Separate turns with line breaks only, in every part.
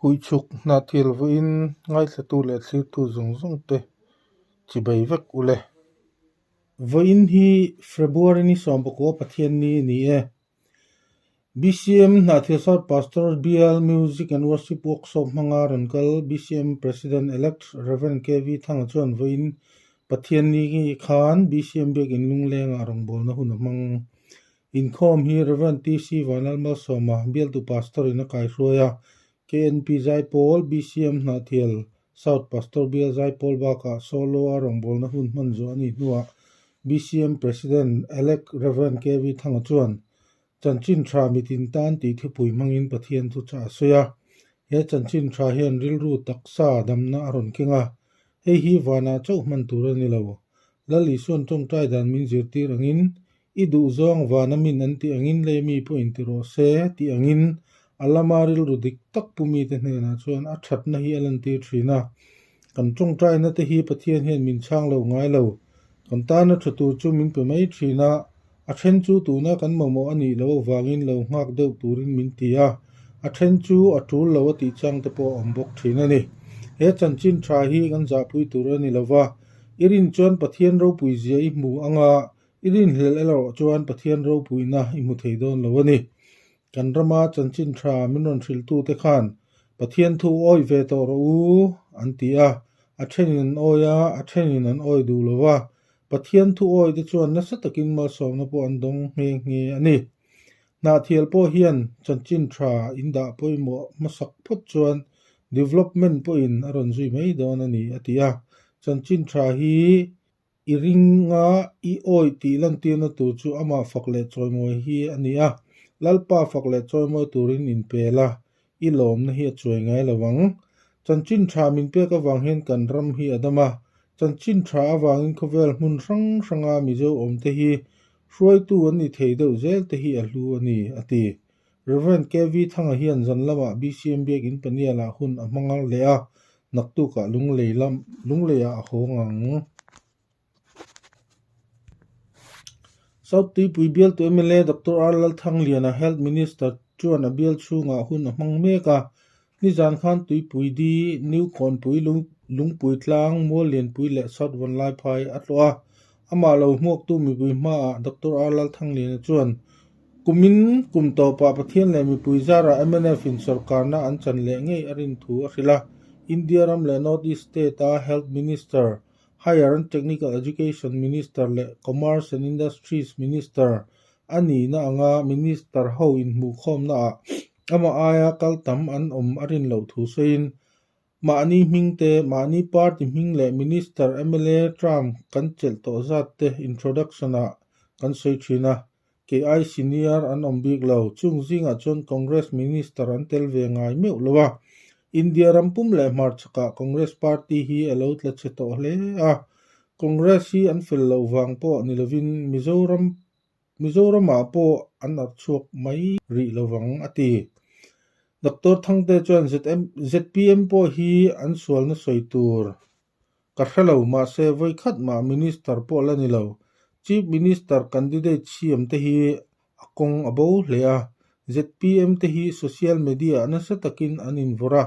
Huichhuk Hnahthial vawiin ngaithlatu leh thlirtu zawng zawng te chibai vek u le. Vawiin hi February ni sawmpakua Pathianni a ni e. BCM Hnahthial South Pastor Bial Music and Worship Workshop hmanga rawn kal BCM President Elect Rev KV Thanga chuan vawiin Pathianni khan BCM Biakin Lunglengah rawngbawlna hun a hmang. Inkhawm hi Rev TC Vanlalmalsawma, bialtu Pastor in a kaihruai a, KNP Zaipawl, BCM Hnahthial South Pastor Bial Zaipawl bakah solo a rawngbawlna hun hman zawh a nih hnuah BCM President Elect Rev KV Thanga chuan Chanchin tha mitin tan tih thupui hmangin Pathian thu chah a sawi a. He chanchin tha hian rilru taksa damna a rawn keng a, hei hi vanah chauh hman tur a ni lo. Lal Isuan tawngtai dan min zirtir angin I duhzawng vana min an tih angin lei mi pawh inti rawh se tih angin a lama rilru dik tak pu mite hnenah chuan a thatna hi a lantir thin a. Kan tawngtaina te hi Pathian hian min chhang lo ngai lo. Kan tana tha tur chu min pe mai thin a, a then chu tuna kan mamawh a nih loh avangin lo nghak deuh turin min ti a, a then chu a tul lo a tih chang te pawh a awm bawk thin a ni. He chanchin tha hi kan zahpui tur a ni lova, i rin chuan Pathian ropui zia i hmu anga I rinhlelh erawh chuan Pathian ropuina i hmu thei dawn lo a ni. Kan rama chanchin tha min rawn hrilhtute khan Pathian thu awih ve tawh rawh u an ti a, a thenin an awi a, a thenin an awi duh lo va. Pathian thu awite chuan nasa takin malsawmna pawh an dawng nghe nghe a ni. Hnahthial pawh hian chanchin tha in dah pawimawh hmasak phawt chuan development pawhin a rawn zui mai dawn a ni, a ti a. Chanchin tha hi I ringa i awih tih lantirna tur chu amah fak leh chawimawi hi a ni a, Lalpa fak leh chawimawi turin inpel a, i lawmna hi a chuai ngai lo ang. Chanchin tha min pek avang hian kan ram hi a dam a, chanchin tha avangin khawvel hmun hrang hranga Mizo awmte hi hruaitu an ni thei deuh zel te hi a hlu a ni, a ti. Rev. KV Thanga hian zan lamah BCM Biakin Panialah hun a hmang leh a, naktukah Lunglei lam Lungleiah a hawng ang. South Tuipui bialtu mla Doctor R Lalthangliana Health Minister chuan a bial chhungah hun a hmang mek a, nizan khan Tuipui Di, New Kawnpui, Lungpui Tlang, Muallianpui leh South Vanlaiphai a tlawh a. Amah lo hmuaktu mipui hmaah Doctor R Lalthangliana chuan Kumin kum tawpah Pathian leh mipui zarah mnf in sawrkarna an chan leh ngei a rin thu a hrilh a. India ram leh North East State a Health Minister, Higher and Technical Education Minister leh Commerce and Industries Minister a nihna anga Minister ho inhmuhkhawmna ah amah aia kal tam an awm a rin loh thu sawiin Mahni hming te, mahni party hming leh Minister, mla term kan chelh tawh zat te introduction ah kan sawi thin a, kei ai senior an awm bik lo. Chung zingah chuan Congress Minister an tel ve ngai meuh lo a, India ram pum leh hmarchhakah Congress party hi a lo tla chhe tawh hle a, Congress hi an fel loh vang pawh ni lovin Mizoram Mizoramah pawh an arh chhuak mai rih lovang a ti. Doctor Thangte chuan ZPM pawh hi an sualna sawi tur ka hre lo mahse vawikhat mah Minister pawh la ni lo. Chief Minister candidate siam te hi a kawng a bo hle a, ZPM te hi social media ah nasa takin an invawrh a,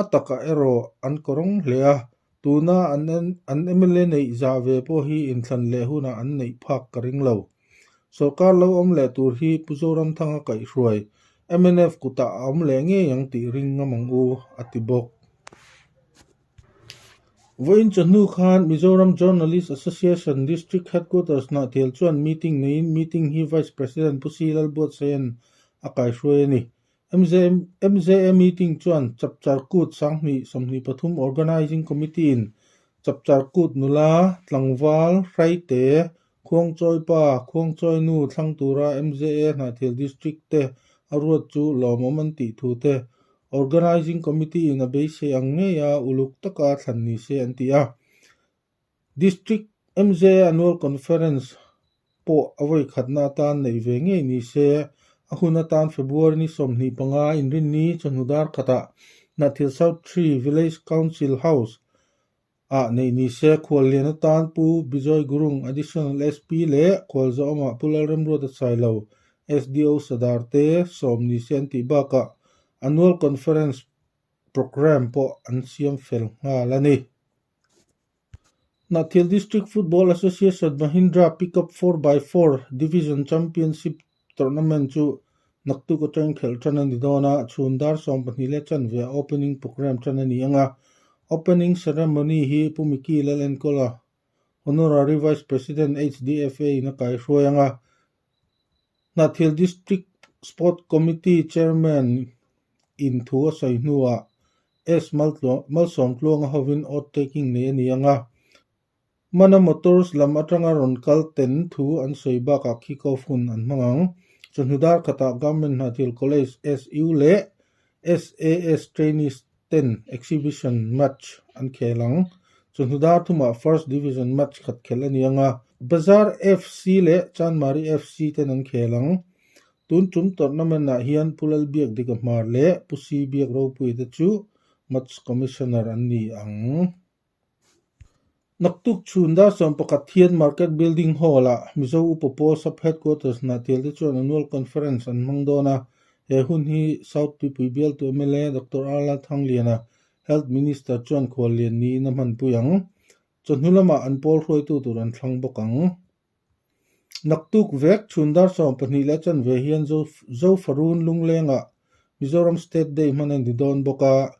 a takah erawh an kawrawng hle a, Tuna an mla neih zah ve pawh hi inthlan leh hunah an neih phak ka ring lo. Sorkar lo awm leh tur hi Pu Zoramthanga kaihhruai mnf kutah a awm leh ngei ang tih ring ngam ang u, a ti bawk. Vawiin chawhnu khan Mizoram Journalist Association District Headquarters Hnahthial chuan meeting neiin meeting hi Vice President Pu Si Lalbuatsaia'n a kaihhruai a ni. MJA meeting chuan Chapchar Kut Sanghnih 23 Organising Committee-in Chapchar Kut nula, tlangval, hraite, Khuangchawipa, Khuangchawinu thlang tura MJA Hnahthial District te a ruat chu lawmawm an tih thu te Organising Committee-in a beisei ang ngeia uluk taka thlan ni se an ti a. District MJA Annual Conference pawh a vawi khatna atan neih ve ngei ni se, a hun atan February ni 25 inrinni chawhnu dar khatah Hnahthial South Tree Village Council House ah neih ni se, khuallian atan Pu Bijoy Gurung, Additional SP leh Khualzawmah Pu Lalremruata Sailo, SDO Sadar te sawm ni se an tih bakah Annual Conference. Programme pawh an siam fel nghal a ni. Hnahthial District Football Association Mahindra Pickup 4x4 Division Championship Tournament chu naktuk atangin khelh tan a ni dawn a, chhun dar 12 leh chanve ah opening programme tan a ni ang a. Opening ceremony hi Pu Miki Lalenkawla, Honorary Vice President HDFA in a kaihruai ang a. Hnahthial District Sport Committee Chairman in thu a sawi hnuah S Malsawmtluanga hovin oath taking nei a ni ang a, Mana Motors lam atanga rawn kal ten thu an sawi bakah kick off hun an hmang ang. Chawhnu dar khatah Government Hnahthial College SU leh SAS trainees ten exhibition match an khel ang. Chawhnu dar thumah First Division match khat khelh a ni ang a, Bazar FC leh Chanmari FC ten an khel ang. Tun tum tournament ah hian Pu Lalbiak Dika Hmar leh Pu Si Biak Ropuia te chu match commissioner an ni ang. Naktuk chhun dar 11 hian Market Building Hall-ah Mizo Upa Pawl Sub Headquarters Hnahthial te chuan Annual Conference an hmang dawn a, he hun hi South Tuipui bialtu mla Doctor R Lalthangliana, Health Minister chuan khuallian niin a hmanpui ang. Chawhnu lamah an pawl hruaitu tur an thlang bawk ang. Naktuk vek chhun dar 12 leh chanve hian Zofarun Lunglengah Mizoram State Day hman a ni dawn bawk a,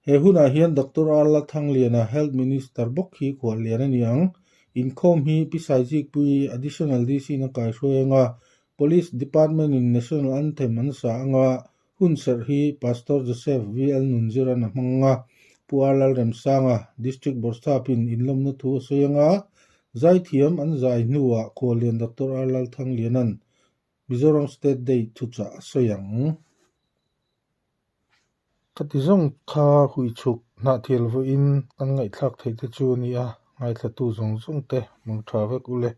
He hunah hian Doctor R Lalthangliana, Health Minister bawk hi khuallian a ni ang. Inkhawm hi Pi Saizikpuii, Additional DC in a kaihruai anga, Police Department in National Anthem an sa anga, hunserh hi Pastor Joseph VL Nunziran a hmang anga, Pu R Lalremsanga, District Bawrhsapin inlawmna thu a sawi anga, zaithiam an zai hnuah khuallian Doctor R Lalthangliana'n Mizoram State Day thuchah a sawi ang. Ka ti zawng kha hui chhuk hnahthial vawiin kan ngaihthlak theih te chu a ni a, ngaithlatu zawng zawng te mang tha vek u le.